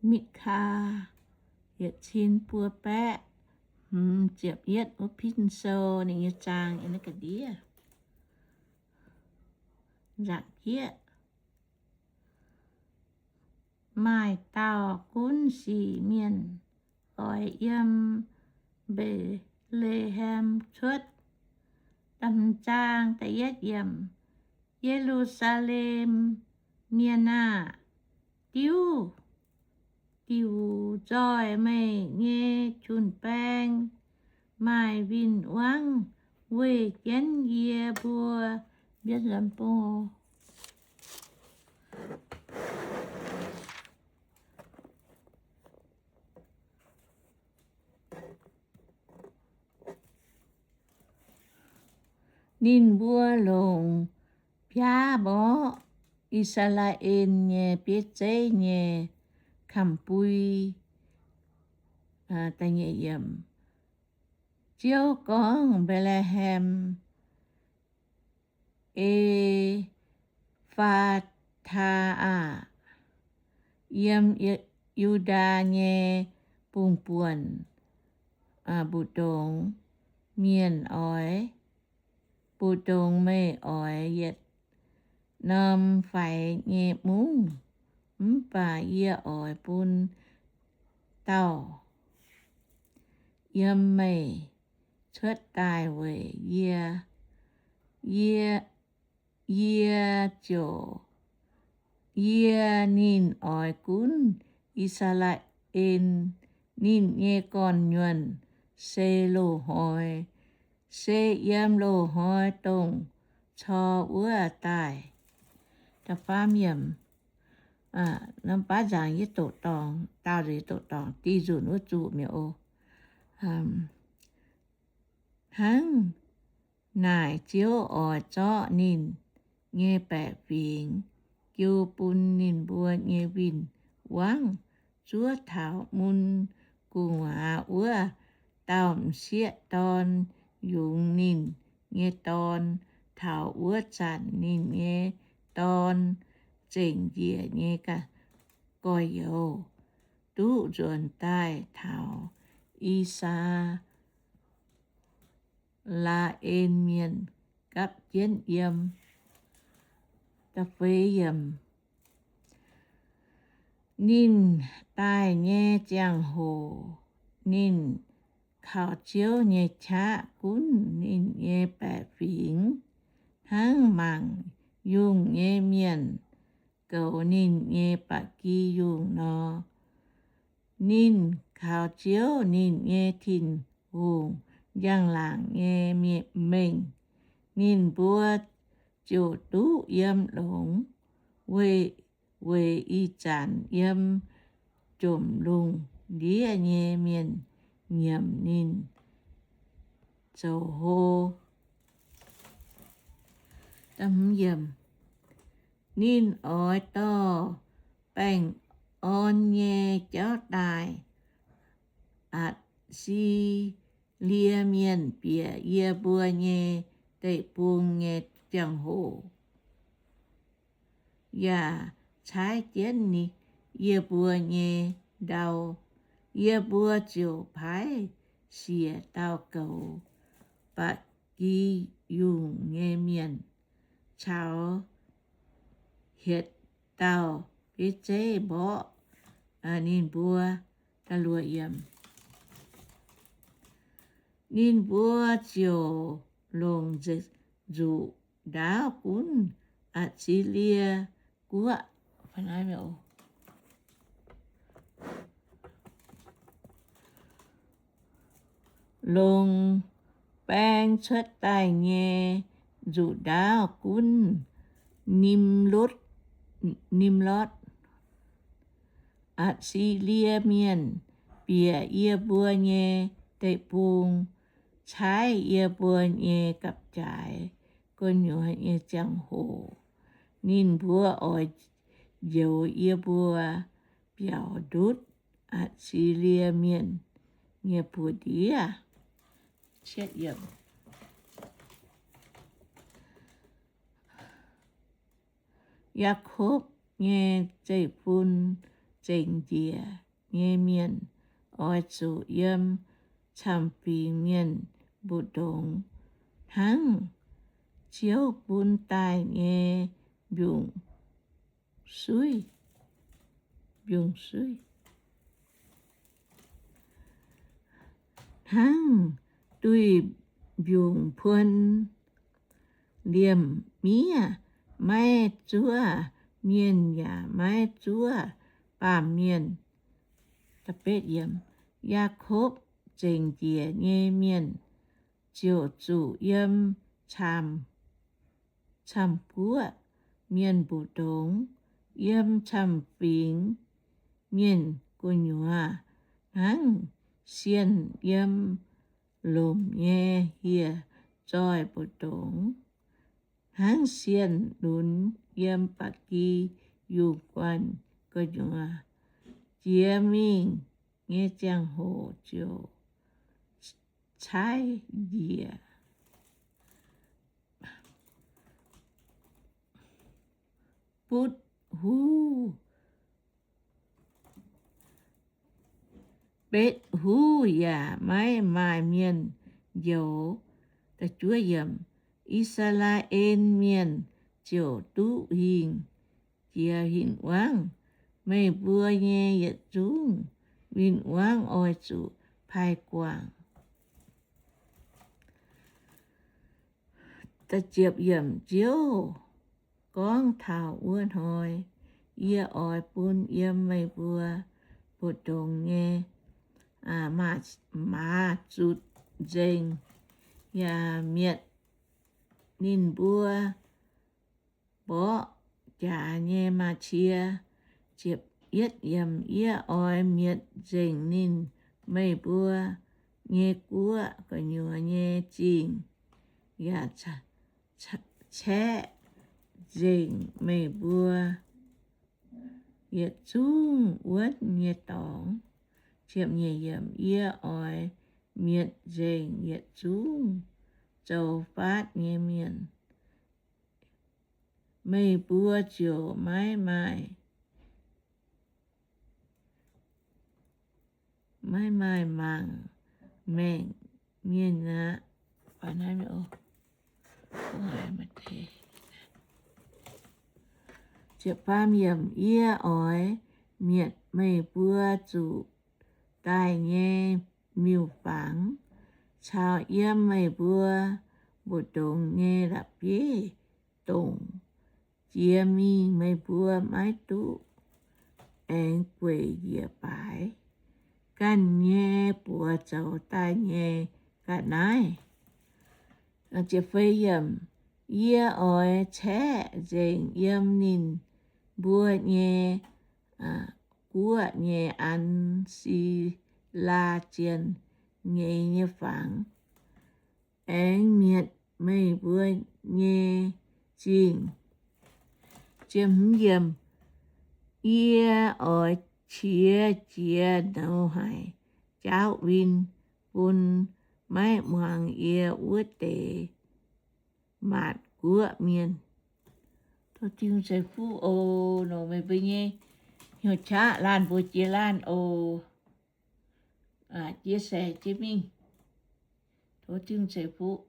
Mikv^kaa yietc cin buo baeqv hmz ziepc yietv wuov pin sou ninh nyei zaang yiem naaiv ga'ndiev. Nzaangc jieqv. Maaih dauh gunv sic mienh oix yiem Mbetc^le^hem cuotv. Da'hmz zaang da'yietv yiemc. Ye^lu^saa^lem Mienh aah! Diuv diuc nzoih meih nyei jun-baeng maaih win-wangv weih jienv yie mbuo. Mbienv nzuonx bung. Ninh mbuo longc biaav mborqv I^saa^laa^en nyei bieiv zeiv nyei kamx-bui. Ziouv gorngv, Mbetc^le^hem E^faa^taa aah! Yiem Yu^ndaa nyei bungx-buonc mbu'ndongx mienh oix, mbu'ndongx meih oix yietc norm faix nyei mungv, mv baac yie oix bun dauh yiem meih cuotv daaih weic yie. Yie, yie ziouc, yie, ninh oix gunv I^saa^laa^en. Ninh nyei gorn-nyuonh se loz-hnoi, se yiem loz-hnoi dongh cor wuov daaih. Da'faam yiemc. Norm baav nzaangc yie doqc dorngc, daauh nzengc doqc dorngc, dih nzunc wuov zuqc mi'aqv oc. Hnangv naaic Ziouv oix zorqv ninh nyei baeqc fingx jiu bun ninh mbuo nyei win-wangv zuov taux mun gu'nguaaz wuov dauh m'sieqv dorn yungz ninh nyei dorn. Taux wuov zanc ninh nyei dorn zengc njiec nyei gorx-youz duqv nzuonx daaih taux I^saa^laa^en Mienh gapv jienv yiem. Ninh daaih nyei ziangh hoc, ninh kaux Ziouv nyei qaqv gunv ninh nyei baeqc fingx, hnangv mangc yungh nyei mienh goux ninh nyei ba'gi yungh nor. Ninh kaux Ziouv, ninh nyei Tin-Hungh, njang-laangc nyei mengh. Ninh mbuo ziouc duqv yiem longx, weic ih zanc yiem jomc lungh ndiev nyei mienh nyiemc ninh zoux hlo. Ninh oix dorh baengh orn nyei jauv daaih, Atc^si^lie Mienh bieqc yie mbuo nyei deic-bung nyei ziangh hoc, yaac caaiv jienv yie mbuo nyei ndau, yie mbuo ziouc paaiv siec dauh goux ba'gi yungh nyei mienh caux hietc dauh bieiv zeiv mborqv ninh mbuo. Ninh mbuo ziouc longc nzuqc ndaauv gunv Atc^si^lie Guoqv. Longc baeng cuotv daaih nyei nzuqc ndaauv gunv Nim^lotv, Nim^lotv. Atc^si^lie Mienh bieqc yie mbuo nyei deic-bung, caaiv yie mbuo nyei gapv-jaaix gu'nyuoz nyei ziangh hoc, ninh mbuo oix njoux yie mbuo biaux ndutv Atc^si^lie Mienh nyei buoz-ndiev. Yaakopv nyei zeiv-fun zengc njiec nyei mienh oix zuqc yiem camv-fingx mienh mbu'ndongx hnangv Ziouv bun daaih nyei mbiungc-suiv, mbiungc-suiv. Hnangv duih mbiungc-puon liemh miev, maiv zuov mienh yaac maiv zuov baamh mienh. Yaakopv zengc njiec nyei mienh ziouc zuqc yiem camv, camv-guoqv mienh mbu'ndongx, yiem camv-fingx mienh gu'nyuoz, hnangv sienh yiem lomc nyei hieh zoih mbu'ndongx, hnangv sienh lunx yiem ba'gi yungh guanh gu'nyuoz. Jiex mingh nyei ziangh hoc ziouc caaiv njiec. Butv huv, betv huv yaac maiv maaih mienh njoux. I^saa^laa^en Mienh ziouc duqv hingh jiex win-wangv. Meih mbuo nyei yietc zungv win-wangv oix zuqc paaiv guangc. Ziouv gorngv taux wuov hnoi, yie oix bun yiem meih mbuo mbu'ndongx nyei maaz zutc nzengc, yaac mietc ninh mbuo mborqv jaax nyei maaz-cie. Yie oix mietc nzengc ninh meih mbuo nyei guoqv gu'nyuoz nyei zingh, yaac caeqv nzengc meih mbuo yietc zungv wuonv nyei dorngx. Yie oix mietc nzengc yietc zungv zoux faatv nyei mienh. Meih mbuo ziouc maiv maaih, maiv maaih mangc maengc mienh aqv. Yie oix mietc meih mbuo zuqc daaih nyei miuc-fangx caux yiem meih mbuo mbu'ndongx nyei la'bieiv-dongh. Jiex mingh meih mbuo maiv duqv aengx gueic njiec baaix ganh nyei buoz zoux daaih nyei ga'naaiv. Yie oix caeqv nzengc yiem ninh mbuo nyei guoqv nyei an Si^laa Zienh Nyeiz nyei fangx, aengx mietc meih mbuo nyei zingh. Yie oix qiex jiez nouh haic jaauv win bun maiv muangx yie wuov deix maatc guoqv mienh. Tov Tin-Hungh ceix fuqv oc. Nor meih mbuo nyei hnyouv qaqv laanh mbuo jiex laanh oc. Chia sẻ jienv mingh. Tov Tin-Hungh ceix fuqv.